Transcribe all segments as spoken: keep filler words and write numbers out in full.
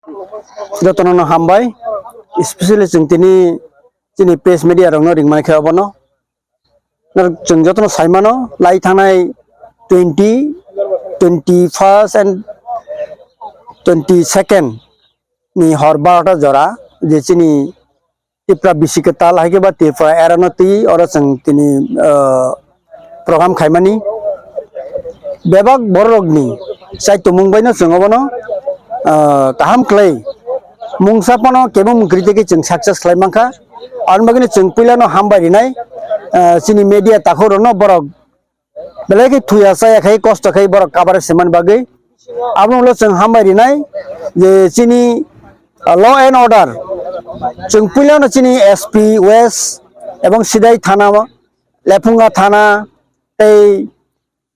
Jotono no hambai, especially chwng tini chini press media rokno ringmani khe obono. Nor chwng jotono saimano, lai thangnai twenty, twenty-first and twenty-second ni hor barota jora je chini Tipra bisi kwtal hai khe ba Tipra erano twi oro chwng tini, ah, program khaimani. Bebak bororokni chaitumung baino chwng obono, ah, kaham khlai mungsa phano kebo mung kwrwi tei khe chwng success khlai mankha. Aboni bagwino chwng puilano hambai rinai, ah, chini media takhukrokno borok belai khe thuya chaya khai kosto khai borok coverage swiman bagwi. Abono ulo chwng hambai rinai je chini, ah, law and order. Chwng puilano chini S P West ebong Sidai thana, Lephunga thana tei,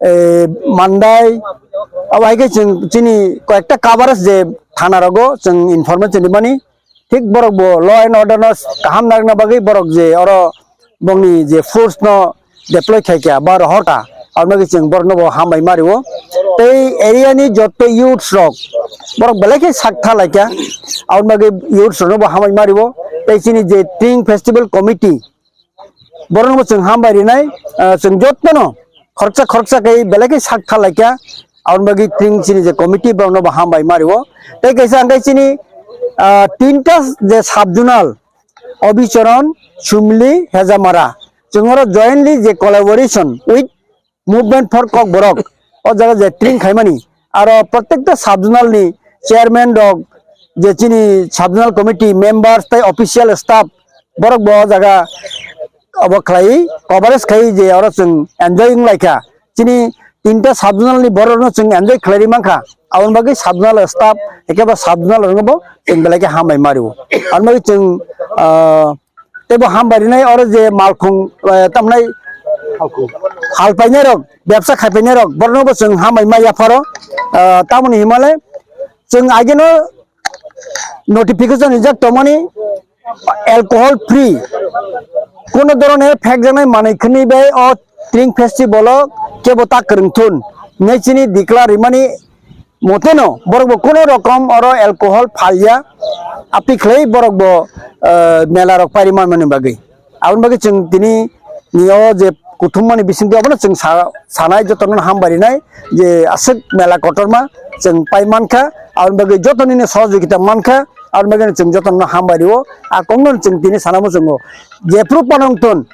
eh, Mandai, abo hai khe chwng chini koyekta coverage je thana rogo chwng information rimani. Thik borok bo law and order no kaham narwkna bagwi borok je oro bongni je force no deploy khai kha ba rohor kha, aboni bagwi chwng borok no bo hambai ma rio. Tei area ni joto youths rok borok belai khe sak tha lai kha, aboni bagwi youths rok no bo hambai ma rio. Tei chini je Tring Festival Committee, borokno bo chwng hambai rinai, ah, chwng jotono khoroksa khoroksa khe belai khe sak tha lai kha, aboni bagwi Tring chini je committee borokno bo hambai ma rio. Tei kaisa ang khe chini, ah, tinta je sub-zonal, Obicharan, Sumli, Hejamara, chwng oro jointly je collaboration with Movement for Kokborok, o jaga je Tring khaimani, aro protekta sub-zonal ni chairman rok, je chini sub-zonal committee members tei official staff, borok bo o jaga obo khlai, coverage khai je oro chwng enjoy wng lai kha. Chini tinta sub-zonal ni borok no chwng enjoy khlai ri mankha, aboni bagwi sub-zonal staff, ekeba sub-zonal rok no bo chwng belai khe hambai ma rio. Aboni bagwi chwng, ah, tei bo hambai rinai oro je malkhung, eh, tamnai hal painai rok, bebsa khai painai rok, borokno bo chwng hambai ma yapharo, ah, tamoni himale chwng ageno notification rijak tongmani alcohol free, kono dhoroner phekjaknai manwi khwnwi bai o Tring Festival o kebo ta kwrwng thun hinwi chini declare rimani moteno borok bo kono rokom oro alcohol phalya, aphi khlai borok bo, eh, mela rok pairi manmani bagwi. Aboni bagwi chwng tini ni o je kuthum mani bisingtwi abono chwng sa-, sanai jotono hambai rinai je aswk mela kotorma chwng pai mankha, aboni bagwi jotonino sohojogita mankha, aboni bagwi chwng jotono hambai rio. A kokno chwng tini sana muchungo jephru phano wngthun,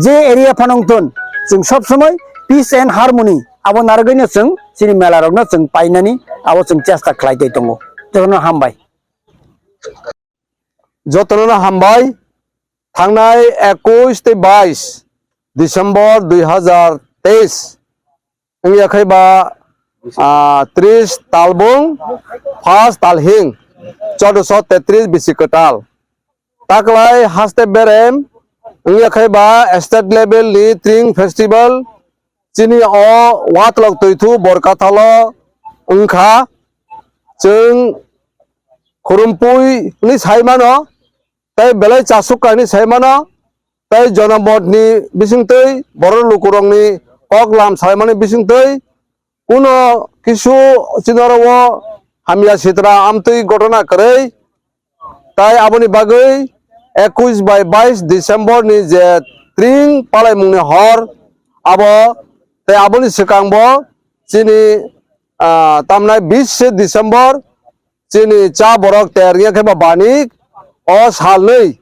je area phano wngthun, chwng sob somoi peace and harmony abo narwgwino chwng chini mela rokno chwng painani abo chwng chesta khlai tei tongo. Jotono hambai. Jotono hambai, thangnai ekush tei bais December dui hazar teis wngya khai ba, ah, tris talbung, first talhing, chordoso tetris bisi kwtal. Taklai haste berem wngya khai ba state level ni Tring Festival chini o Watlok Twithu Borkathalo wngkha. Chwng khurumpui hwnwi sai mano, tei belai chasuk kainwi sai mano, tei jonomotni bisingtwi borok lukurokni kok lam salaimani bisingtwi kuno kisu chini oro o hamya sitra amtwi gotona kwrwi, tai aboni bagwi ekush bai bais December ni je Tring palaimungni hor abo, tei aboni swkang bo chini, ah, tamnai bis December chini cha borok ter wngya khe ba banik o salnwi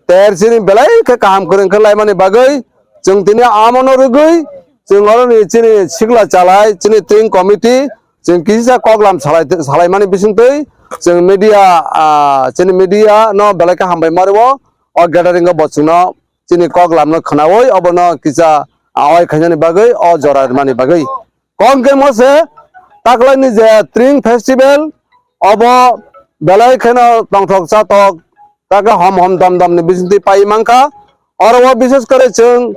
ter chini belai khe kaham kwrwng khe laimani bagwi chwng tini amono rwgwi chwng oroni chini sikla chalai chini Tring committee chwng kisa koklam salai, salaimani bisingtwi chwng media, ah, chini media no belai khe hambai ma rwo o gathering o bo chwngno chini koklam no khwnawi obono kisa awai khainani bagwi o jora rwmani bagwi. Kok hwnkhe mo se taklaini je Tring Festival, obo belai kheno tongthok chatok, takhe hom hom dam dam ni bisingtwi pai mankha. Oro o bishes kore chwng,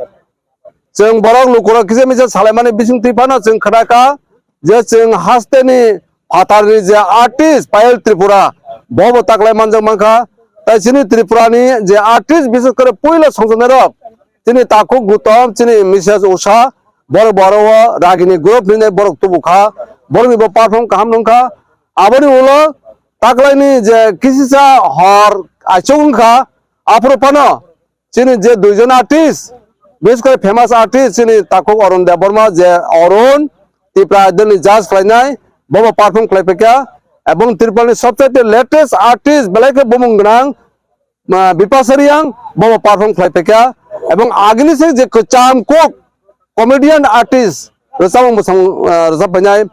chwng borok lukurok kisa misa salaimani bisingtwi phano chwng khnakha je chwng hasteni phatarni je artist Payal Tripura, bo bo taklai manjak mankha. Tai chini Tripurani je artist, bishes kore puila songjaknairok, chini takhuk Gutom, chini Misses Usha, borok bo aro o Ragini group hinwi borok tubukha, borokni bo perform kaham nungkha. Aboni ulo taklaini je kisisa hor achuk wngkha, aphuru phano chini je duijon artist, bises kore famous artist chini takhuk Arun Debbarma, je Arun Tipra Idol ni judge khlainai, bobo perform khlai phaikha, ebong Tripura ni sobchaite latest artist belai khe bumung gwnang, ah, Bipasha Reang bobo perform khlai phaikha, ebong agini se je kwcham kuk comedian artist rwchapmung bwsang, ah, rwchap phainai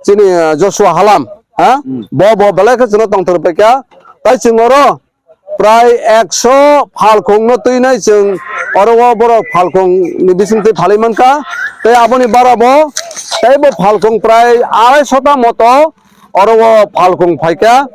chini, ah, Joshua Halam, ha? Hmm. Bo, bo belai khe chwngno tongthok rwphaikha, tai chwng oro prai ekso phalkhung no twinai chwng oro o borok phalkhung ni bisingtwi phalwi mankha, tei aboni bara bo teibo phalkhung prai arai sota moto oro o phalkhung phaikha,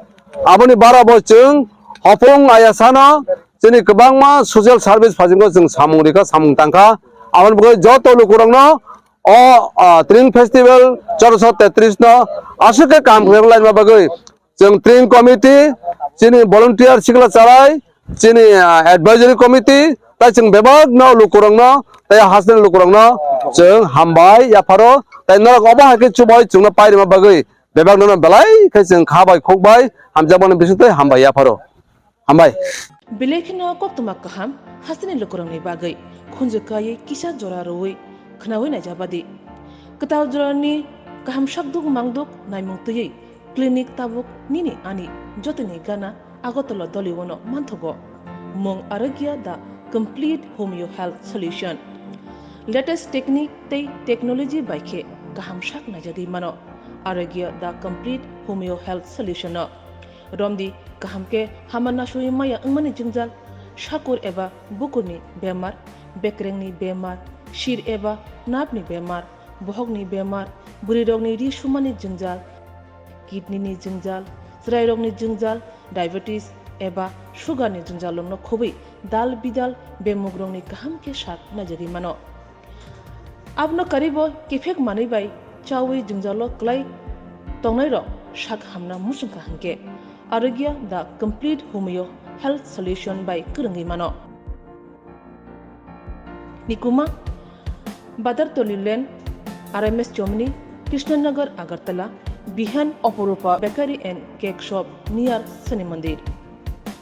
aboni bara bo chwng hopung ayasano chini kwbangma social service phaijingo chwng samung rikha, samung tangkha, aboni bagwi joto lukurokno o, ah, Tring Festival chorso tetris no aswk khe kaham khlai laima bagwi chwng Tring Committee, chini volunteer sikla charai, chini, ah, advisory committee, tai chwng bebakno lukurokno, tai hasteni lukurokno chwng hambai yapharo, tai norok obo hai khe chubai chwngno pairima bagwi bebakno belai khe chwng kha bai khuk bai hamjakmani bisingtwi hambai yapharo. Hambai. Belai kheno koktwma kaham hasteni lukurokni bagwi khunju kaiwi kisa jora rwui khwnaui naijabadi. Kwtal jorani kaham sakduk mangduk naimung twiwi clinic tabuk nini ani jotoni gana Agartala Doliwono manthogo. Mung Arogya the complete homeo health solution. Latest technique tei technology bai khe kaham sak naijagwi mano. Arogya the complete homeo health solution no. Romdi kaham khe hama nasui maya wngmani jwngjal, sakur eba bukurni bemar, bekrengni bemar, sir eba napni bemar, bohokni bemar, bwrwirokni ri sumani jwngjal, kidney ni jwngjal, chwrairokni jwngjal, diabetes eba sugar ni jwngjal rokno khobwi dal bidal bemugrokni kaham khe sak naijagwi mano. Abono karibo kiphek manwi bai chawi jwngjalo kwlai tongnairok sak hamna muchungkha hinkhe Arogya the complete homeo health solution bai kwrwngwi mano. Nikuma, Badartoli Lane, R M S Chomni, Krishnanagar, Agartala, Bihan, Oporupa Bakery and Cake Shop near Shani Mandir.